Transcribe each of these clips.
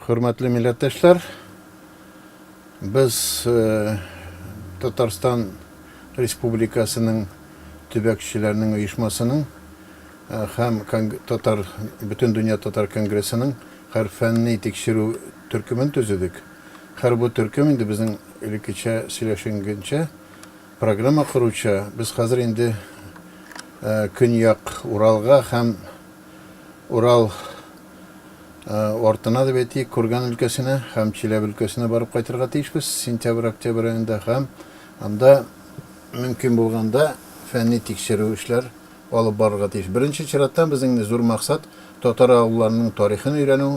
Хөрмәтле милләттәшләр, без Татарстан Республикасының төбәкчеләренең оешмасының һәм татар Бөтендөнья татар конгрессының һәр фәнни тикшерү төркемен төзедек. Һәр бу төркем инде безнең элеккечә сөйләшенгәнчә программа коручы, без хәзер инде Көньяк Уралга һәм Урал артына дип әйтик, Курган өлкәсенә һәм Чиләбе өлкәсенә барып кайтырга тиешбез сентябрь-октябрь аенда һәм анда мөмкин булганда фәнни тикшерү эшләр алып барырга тиеш. Беренче чираттан безнең инде зур максат татар авылларының тарихын өйрәнү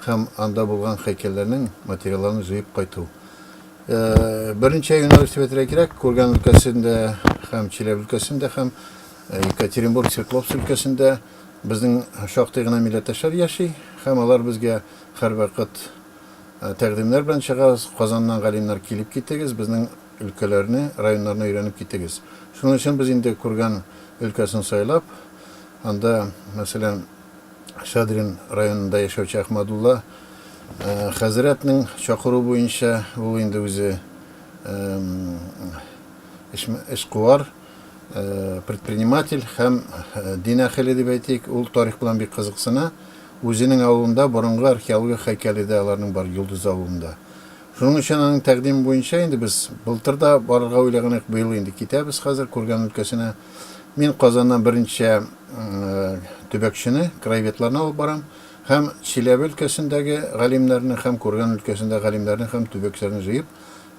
һәм анда булган һәйкәлләрнең материалларын җыеп кайту. Берничә юнәлеш дип әйтергә кирәк, Курган өлкәсендә һәм Чиләбе өлкәсендә һәм Екатеринбург, Свердловск өлкәсендә безнең шактый гына милләттәшләр яши һәм алар безгә һәрвакыт тәкъдимнәр белән чыга, Казаннан галимнәр килеп китегез, безнең өлкәләрне, районнарны өйрәнеп китегез. Шуның өчен без инде Курган өлкәсен сайлап, анда, мәсәлән, Шадрин районында яшәүче Әхмәдулла хәзрәтнең чакыруы буенча, ул инде үзе эшкуар, предприниматель һәм дин әһеле дип әйтик, ул тарих белән бик кызыксына. Үзенең авылында борынгы археология һәйкәле дә аларның бар, Йолдыз авылында. Шуның өчен аның тәкъдиме буенча инде без былтыр да барырга уйлаган идек, быел инде китәбез хәзер Курган өлкәсенә. Мин Казаннан берничә төбәкчене, краеведларны алып барам һәм Чиләбе өлкәсендәге галимнәрне һәм Курган өлкәсендәге галимнәрне һәм төбәкчеләрне җыеп,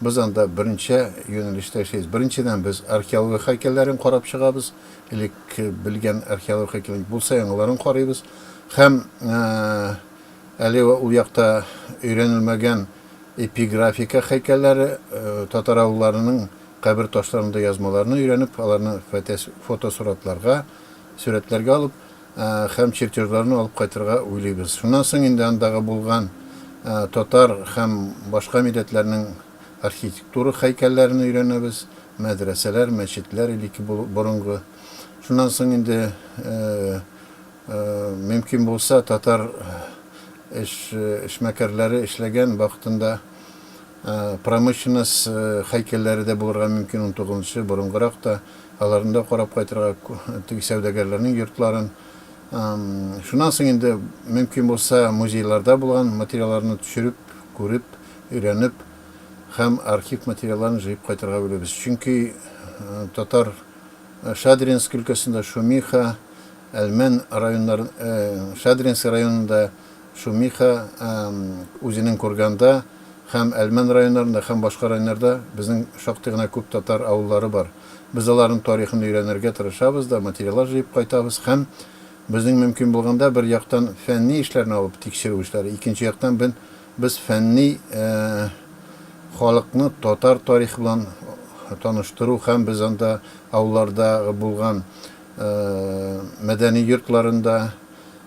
без анда берничә юнәлештә эшлибез. Беренчедән, без археология һәйкәлләрен карап чыгабыз, элек белгән археология һәйкәлләрен, булса яңаларын карыйбыз һәм әле ул якта өйрәнелмәгән эпиграфика һәйкәлләре, татар авылларының кабер ташларында язмаларны өйрәнеп, аларны фотосуратларга, сурәтләргә алып һәм чертежларны алып кайтырга уйлыйбыз. Шуннан соң инде андагы булган татар һәм башка милләтләрнең архитектура һәйкәлләрен өйрәнәбез, мәдрәсәләр, мәчетләр элекке борынгы. Шуннан соң инде мөмкин булса татар эш эшмәкәрләре эшләгән вакытында промышленность һәйкәлләре дә булырга мөмкин, унтугызынчы, борынгырак та, аларны да карап кайтырга, теге сәүдәгәрләрнең йортларын. Шуннан соң инде мөмкин булса музейларда булган материалларны төшереп, күреп, өйрәнеп һәм архив материалларын җыеп кайтырга уйлыйбыз. Чөнки татар Шадринск өлкәсендә Шумиха, Әлмән районнары, Шадринск районында Шумиха, үзенең Курганда һәм Әлмән районнарында һәм башка районнарда безнең шактый гына күп татар авыллары бар. Без аларның тарихын өйрәнергә тырышабыз да, материаллар җыеп кайтабыз һәм безнең мөмкин булганда бер яктан фәнни эшләрне алып тикшерү эшләре, икенче яктан без фәнни халыкны татар тарихы белән таныштыру һәм без анда авыллардагы булган мәдәни йортларында,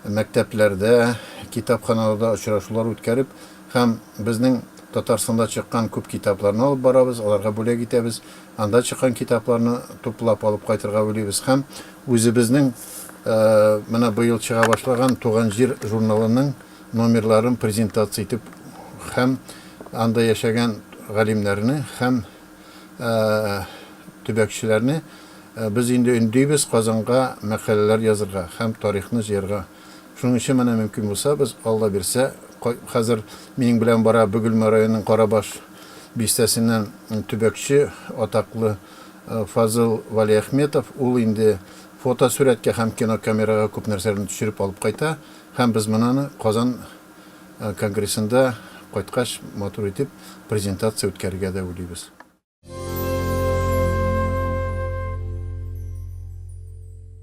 мәктәпләрдә, китапханаларда очрашулар үткәреп һәм безнең Татарстанда чыккан күп китапларны алып барабыз, аларга бүләк итәбез, анда чыккан китапларны туплап алып кайтырга уйлыйбыз һәм үзебезнең менә быел чыга башлаган Туган җир журналының номерларын презентация итеп һәм анда яшәгән галимнәрне һәм төбәкчеләрне без инде өндибез Казанга мәкаләләр язырга һәм тарихны җыярга. Шуның өчен менә мөмкин булса, без, Алла бирсә, хәзер минем белән бара Бөгелмә районының Карабаш бистәсеннән төбәкче, атаклы Фазыл Вәлиәхметов, ул инде фотосурәткә һәм кинокамерага күп нәрсәләрне төшереп алып кайта һәм без моны аны Казан конгрессында кайткач матур итеп презентация үткәрергә дә уйлыйбыз.